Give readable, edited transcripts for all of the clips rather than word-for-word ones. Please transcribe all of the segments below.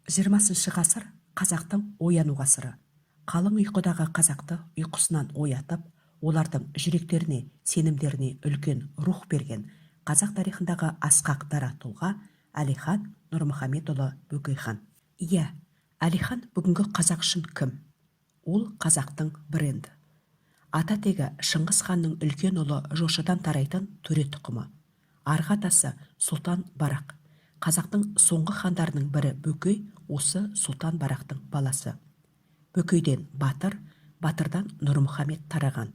20-шы ғасыр – қазақтың ояну ғасыры. Қалың ұйқыдағы қазақты ұйқысынан оятып, олардың жүректеріне, сенімдеріне үлкен рух берген қазақ тарихындағы асқақ дара тұлға – Әлихан Нұрмұхамедұлы Бөкейхан. Иә, Әлихан бүгінгі қазақ үшін кім? Ол – қазақтың бренді. Ата тегі Шыңғыс ханның үлкен ұлы Жошыдан тарайтын төре тұқымы. Арғы атасы Сұлтан Барақ. Қазақтың соңғы хандарының бірі Бөкей осы Сұлтан Барақтың баласы. Бөкейден Батыр, Батырдан Нұрмұхамед тараған.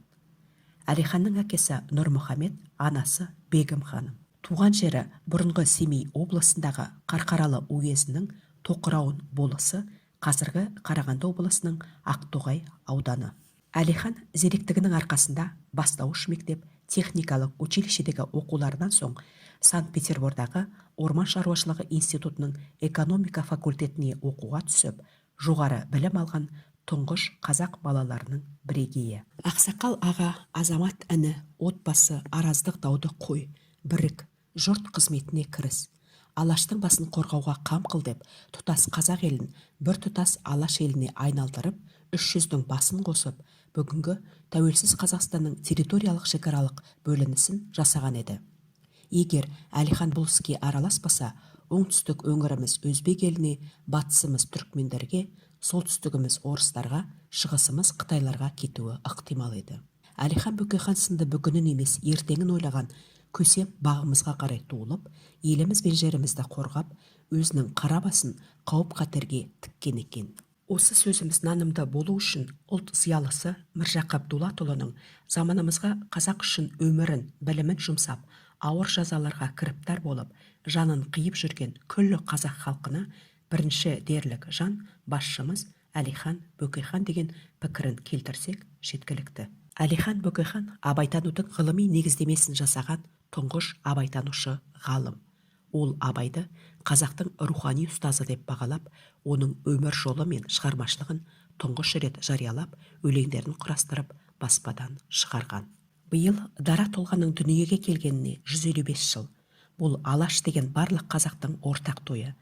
Әлиханның әкесі Нұрмұхамед, анасы Бегім ханым. Туған жері бұрынғы Семей облысындағы Қарқаралы уезінің Тоқырауын болысы, қазіргі Қарағанды облысының Ақтоғай ауданы. Әлихан зеректігінің арқасында бастауыш мектеп, техникалық училищедегі оқуларынан соң Санкт-Петербордағы орман шаруашылығы институтының экономика факультетіне оқуға түсіп, жоғары білім алған тұңғыш қазақ балаларының бірегейі. Ақсақал аға, азамат іні, отбасы, араздық дауды қой, бірік, жұрт қызметіне кіріс, Алаштың басын қорғауға қам қыл деп, тұтас қазақ елін біртұтас Алаш еліне айналдырып, 300-дің басын қосып, бүгінгі тәуелсіз Қазақстанның территориялық шекаралық бөлінісін жасаған еді. Егер Әлихан бұл іске араласпаса, оңтүстік өңіріміз өзбек еліне, батысымыз түркмендерге, солтүстігіміз орыстарға, шығысымыз қытайларға кетуі ықтимал еді. Әлихан Бөкейхан сынды бүгінін емес, ертеңін ойлаған көсем бағымызға қарай туылып, еліміз бен жерімізді қорғап, өзінің қара басын қауіп-қатерге тіккен екен. Осы сөзіміз нанымды болу үшін ұлт зиялысы Міржақып Дулатұлының заманымызға қазақ үшін өмірін, білімін жұмсап, ауыр жазаларға кіріптар болып, жанын қиып жүрген күллі қазақ халқына бірінші дерлік жан басшымыз Әлихан Бөкейхан деген пікірін келтірсек, жеткілікті. Әлихан Бөкейхан – абайтанудың ғылыми негіздемесін жасаған тұңғыш абайтанушы ғалым. Ол Абайды қазақтың рухани ұстазы деп бағалап, оның өмір жолы мен шығармашылығын тұңғыш рет жариялап, өлеңдерін құрастырып, баспадан шығарған. Биыл дара тұлғаның дүниеге келгеніне 155 жыл. Бұл – Алаш деген барлық қазақтың ортақ тойы.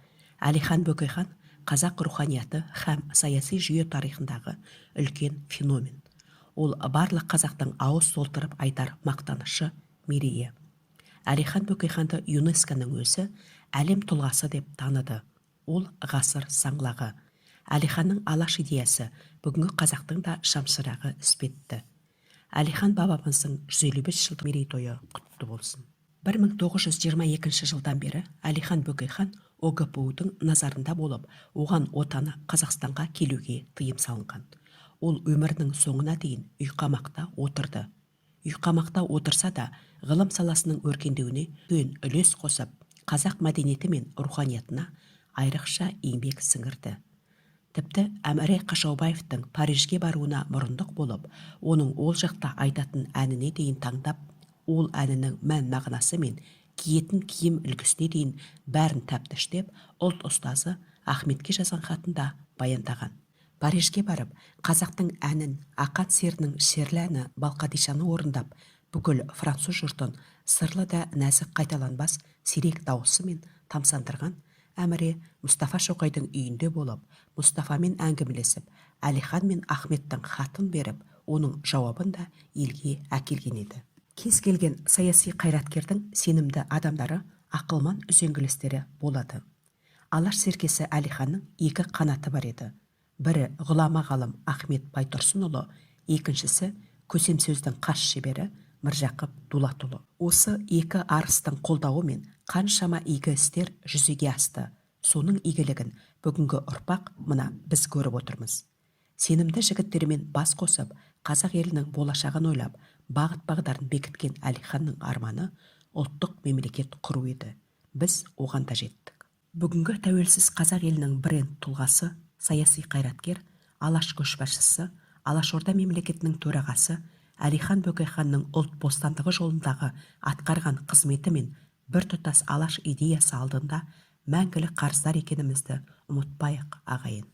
Әлихан Бөкейхан – қазақ руханияты һәм саяси жүйе тарихындағы үлкен феномен. Ол – барлық қазақтың ауыз толтырып айтар мақтанышы, мерейі. Әлихан Бөкейханды ЮНЕСКО-ның өзі әлем тұлғасы деп таныды. Ол – ғасыр саңлағы. Әлиханның Алаш идеясы бүгінгі қазақтың да шамшырағы іспетті. Әлихан бабамыздың 155 жылдық мерейтойы құтты болсын! 1922 жылдан бері Әлихан Бөкейхан ОГПУ-дың назарында болып, оған отаны Қазақстанға келуге тыйым салынған. Ол өмірінің соңына дейін үйқамақта отырды. Үйқамақта отырса да, ғылым саласының өркендеуіне үлкен үлес қосып, қазақ мәдениеті мен руханиятына айрықша еңбек сіңірді. Тіпті Әміре Қашаубаевтың Парижге баруына мұрындық болып, оның ол жақта айтатын әніне дейін таңдап, ол әнінің мән мағынасы мен киетін киім үлгісіне дейін бәрін тәптіштеп, ұлт ұстазы Ахметке жазған хатында баяндаған. Парижге барып, қазақтың әнін, Ақан серінің шерлі әні «Балқадишаны» орындап, бүкіл француз жұртын сырлы да нәзік, қайталанбас сирек дауысымен тамсандырған Әміре Мұстафа Шоқайдың үйінде болып, Мұстафамен әңгімелесіп, Әлихан мен Ахметтің хатын беріп, оның жауабын да елге әкелген еді. Кез келген саяси қайраткердің сенімді адамдары, ақылман үзеңгілестері болады. Алаш серкесі Әлиханның екі қанаты бар еді. Бірі – ғұлама ғалым Ахмет Байтұрсынұлы, екіншісі – көсемсөздің қас шебері Міржақып Дулатұлы. Осы екі арыстың қолдауымен қаншама игі істер жүзеге асты. Соның игілігін бүгінгі ұрпақ, мына біз көріп отырмыз. Сенімді жігіттермен бас қосып, қазақ елінің болашағын ойлап, бағыт бағдарын бекіткен Әлиханның арманы ұлттық мемлекет құру еді. Біз оған да жеттік. Бүгінгі тәуелсіз қазақ елінің бренд тұлғасы, саяси қайраткер, Алаш көшбасшысы, Алашорда мемлекетінің төрағасы Әлихан Бөкейханның ұлт бостандығы жолындағы атқарған қызметі мен біртұтас Алаш идеясы алдында мәңгілік қарыздар екенімізді ұмытпайық, ағайын.